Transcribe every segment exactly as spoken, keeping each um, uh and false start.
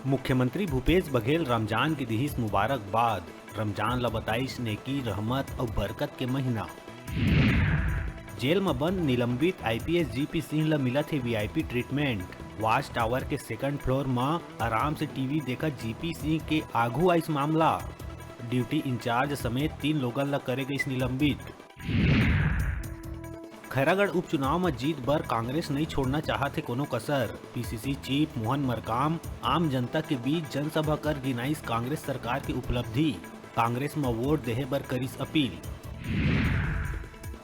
मुख्यमंत्री भूपेश बघेल रमजान के दिहिस मुबारकबाद। रमजान ल बताइस नेकी, रहमत अउ बरकत के महीना। जेल म बंद निलंबित आईपीएस जीपी सिंह ल मिलत हे वीआईपी ट्रीटमेंट। वॉच टावर के सेकंड फ्लोर म आराम से टीवी देखत जीपी सिंह के आघू आइस मामला। ड्यूटी इंचार्ज समेत तीन लोगन ल करे गइस निलंबित। खैरागढ़ उपचुनाव म जीत बर कांग्रेस नइ छोड़ना चाहत हे कोनो कसर। पीसीसी चीफ मोहन मरकाम आम जनता के बीच जनसभा कर गिनाइस कांग्रेस सरकार के उपलब्धि। कांग्रेस म वोट देहे बर करिस अपील।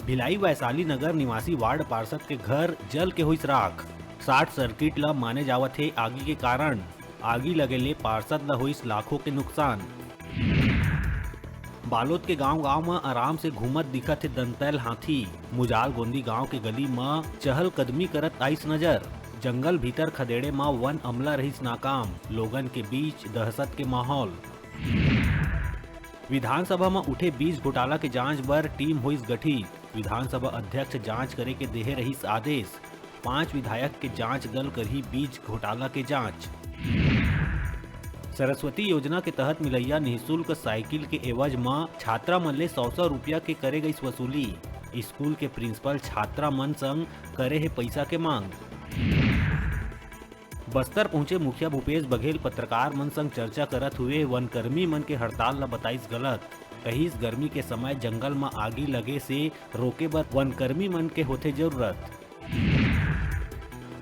भिलाई वैशाली नगर निवासी वार्ड पार्षद के घर जल के होइस राख। शॉर्ट सर्किट ल माने जावत हे आगी के कारण। आगी लगे ले पार्षद ल होइस लाखों के नुकसान। बालोद के गांव-गांव म आराम से घूमत दिखत हे दंतैल हाथी। मुजाल गोंदी गांव के गली म चहलकदमी करत आइस नजर। जंगल भीतर खदेड़े म वन अमला रहिस नाकाम। लोगन के बीच दहशत के माहौल। विधानसभा म उठे बीज घोटाला के जांच बर टीम होइस गठित। विधानसभा अध्यक्ष जांच करे के देहे रहिस आदेश। पांच विधायक के जांच दल करही बीज घोटाला के जांच। सरस्वती योजना के तहत मिलइया निःशुल्क साइकिल के एवज म छात्रा मन ले सौ सौ रुपया के करे गइस वसूली। स्कूल के प्रिंसिपल छात्रा मन संग करे हे पइसा के मांग। बस्तर पहुंचे मुखिया भूपेश बघेल पत्रकार मन संग चर्चा करत हुए वनकर्मी मन के हड़ताल ल बताइस गलत। कहिस, गर्मी के समय जंगल म आगी लगे से रोके बर वनकर्मी मन के होथे जरूरत।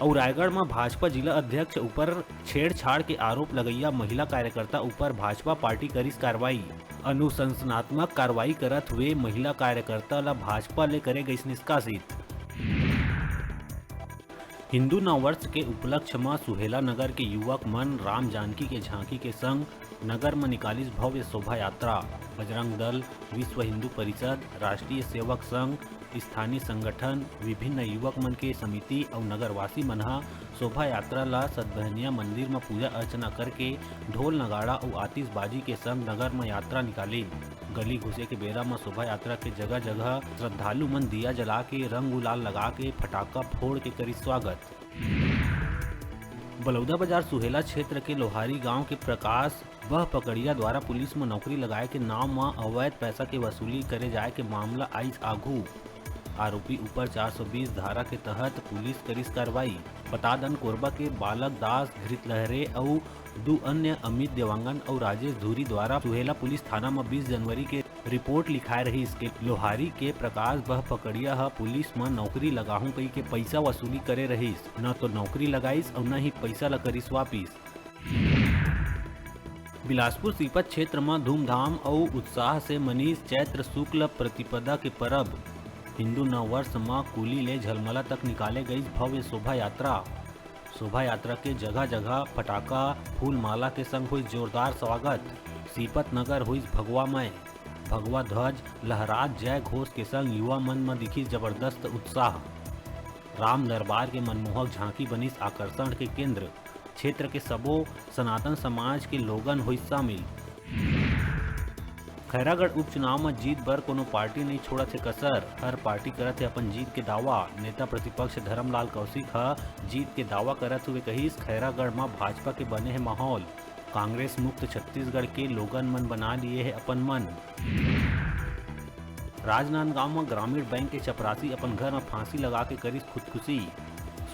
अउ रायगढ़ म भाजपा जिला अध्यक्ष ऊपर छेड़छाड़ के आरोप लगइया महिला कार्यकर्ता ऊपर भाजपा पार्टी करिस कार्रवाई। अनुशासनात्मक कार्रवाई करत हुए महिला कार्यकर्ता ल भाजपा ले करे गइस निष्कासित। हिंदू नववर्ष के उपलक्ष्य म सुहेला नगर के युवक मन राम जानकी के झांकी के संग नगर म निकालिस भव्य शोभा यात्रा। बजरंग दल, विश्व हिंदू परिषद, राष्ट्रीय सेवक संघ, स्थानीय संगठन, विभिन्न युवक मन के समिति अउ नगरवासी मन ह शोभा यात्रा ल सतबहनिया मंदिर म पूजा अर्चना करके ढोल नगाड़ा अउ आतिशबाजी के संग नगर म यात्रा निकालिन। गली घुसे के बेरा म शोभा यात्रा के जगह-जगह श्रद्धालु मन दिया जला के, रंग गुलाल लगा के, फटाका फोड़ के करिस स्वागत। बलौदाबाजार सुहेला क्षेत्र के लोहारी गांव के प्रकाश बह पकड़िया द्वारा पुलिस म नौकरी लगाए के नाम म अवैध पैसा के वसूली करे जाए के मामला आइस आघू। आरोपी ऊपर चार सौ बीस धारा के तहत पुलिस करिस कार्रवाई। बता दन, कोरबा के बालक दास घृतलहरे अउ दू अन्य अमित देवांगन अउ राजेश धुरी द्वारा सुहेला पुलिस थाना म बीस जनवरी के रिपोर्ट लिखाए रहिस के लोहारी के प्रकाश बह पकड़िया ह पुलिस म नौकरी लगाहूं कहिके पइसा वसूली करे रहिस, न तो नौकरी लगाइस अउ न ही पइसा ल करिस वापिस। बिलासपुर सीपत क्षेत्र म धूमधाम अउ उत्साह से मनीस चैत्र शुक्ल प्रतिपदा के परब। हिंदू नववर्ष म कुली ले झलमला तक निकाले गईस भव्य शोभा यात्रा। शोभा यात्रा के जगह-जगह फटाका, फूल माला के संग होइस जोरदार स्वागत। सीपत नगर होइस भगवामय। भगवा ध्वज लहरात जय घोष के संग युवा मन म दिखिस जबरदस्त उत्साह। राम दरबार के मनमोहक झांकी बनिस आकर्षण के केंद्र। क्षेत्र के सबो सनातन समाज के लोगन होइस शामिल। खैरागढ़ उपचुनाव म जीत बर कोनो पार्टी नइ छोड़त हे कसर, हर पार्टी करत हे अपन जीत के दावा। नेता प्रतिपक्ष धरमलाल कौशिक ह जीत के दावा करत हुए कहिस, खैरागढ़ म भाजपा के बने हे माहौल, कांग्रेस मुक्त छत्तीसगढ़ के लोगन मन बना लिए हे अपन मन। राजनांदगांव म ग्रामीण बैंक के चपरासी अपन घर म फांसी लगा के करिस खुदकुशी।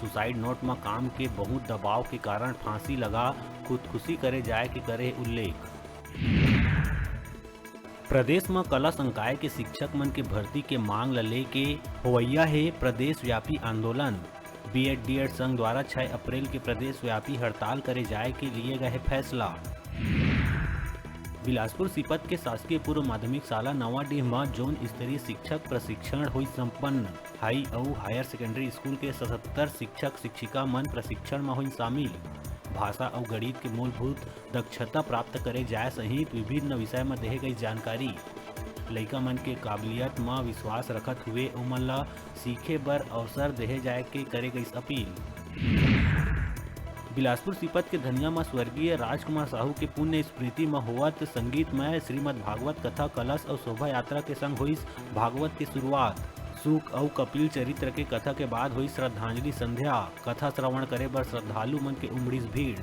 सुसाइड नोट म काम के बहुत दबाव के कारण फांसी लगा खुदकुशी करे जाय के करे उल्लेख। प्रदेश म कला संकाय के शिक्षक मन के भर्ती के मांग ल लेके होवइया हे प्रदेश व्यापी आंदोलन। बीएड डीएड संघ द्वारा छह अप्रैल के प्रदेश व्यापी हड़ताल करे जाय के लिए गए फैसला। बिलासपुर सीपत के शासकीय पूर्व माध्यमिक शाला नवाडीह म जोन स्तरीय शिक्षक प्रशिक्षण होइस संपन्न। हाई अउ हायर सेकेंडरी स्कूल के सतहत्तर शिक्षक शिक्षिका मन प्रशिक्षण म होइस शामिल। भाषा अउ गणित के मूलभूत दक्षता प्राप्त करे जाय सहित विभिन्न विषय म देहे गई जानकारी। लइका मन के काबिलियत म विश्वास रखत हुए ओमन ल सीखे बर अवसर देहे जाय के करे गईस अपील। बिलासपुर सीपत के धनिया म स्वर्गीय राजकुमार साहू के पुण्य स्मृति म होवत संगीतमय श्रीमद् भागवत कथा कलश अउ शोभा यात्रा के संग होइस भागवत के शुरुआत। शुक अउ कपिल चरित्र के कथा के बाद होइस श्रद्धांजलि संध्या। कथा श्रवण करे बर श्रद्धालु मन के उमड़िस भीड़।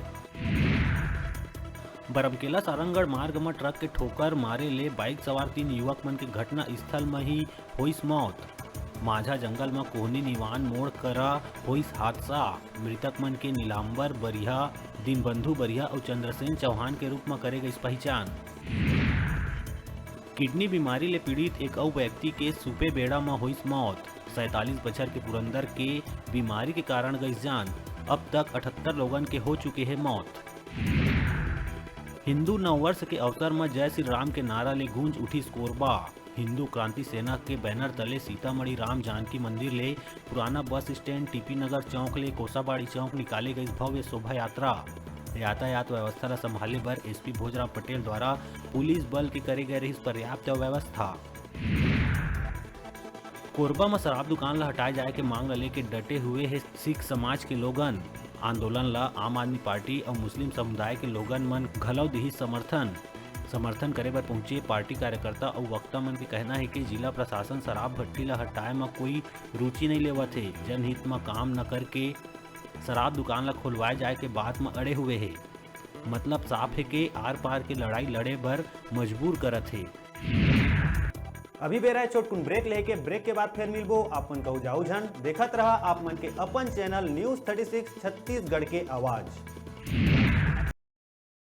बरमकेला सारंगढ़ मार्ग म ट्रक के ठोकर मारे ले बाइक सवार तीन युवक मन के घटना स्थल म ही होइस मौत। माझा जंगल म कोहनी निवान मोड़ करा होइस हादसा। मृतक मन के नीलांबर बरिहा, दीनबंधु बरिहा अउ चंद्रसेन चौहान के रूप म करे गइस पहिचान। किडनी बीमारी ले पीड़ित एक अउ व्यक्ति के सुपे बेड़ा म होइस मौत। सैंतालीस बछर के पुरंदर के बीमारी के कारण गइस जान। अब तक अठहत्तर लोगन के हो चुके हे मौत। हिंदू नववर्ष के अवसर म जय श्री राम के नारा ले गूंज उठिस कोरबा। हिंदू क्रांति सेना के बैनर तले सीतामढ़ी राम जानकी मंदिर ले पुराना बस स्टैंड, टीपी नगर चौक ले कोसाबाड़ी चौक निकाले गइस भव्य शोभा यात्रा। यातायात व्यवस्था ला संभाले बर एसपी भोजराम पटेल द्वारा पुलिस बल के करे गए रहिस पर्याप्त व्यवस्था। कोरबा म शराब दुकान ला हटाए जाए के मांग ला लेके डटे हुए हे सिख समाज के लोगन। आंदोलन ला आम आदमी पार्टी अउ मुस्लिम समुदाय के लोगन मन घलव दिही समर्थन। समर्थन करे बर पहुंचे पार्टी कार्यकर्ता अउ वक्ता मन के कहना हे कि जिला प्रशासन शराब भट्टी ला हटाए म कोई रुचि नइ लेवत हे। जनहित म काम न करके शराब दुकान ला खोलवाए जाए के बात म अड़े हुए हे। मतलब साफ हे के आर पार के लड़ाई लड़े बर मजबूर करत हे। अभी बेरा हे छोटकुन ब्रेक लेके, ब्रेक के बाद फिर मिलबो। आप मन कहू जाऊ झन, देखत रहा आप मन के अपन channel news thirty six Chhattisgarh के आवाज़।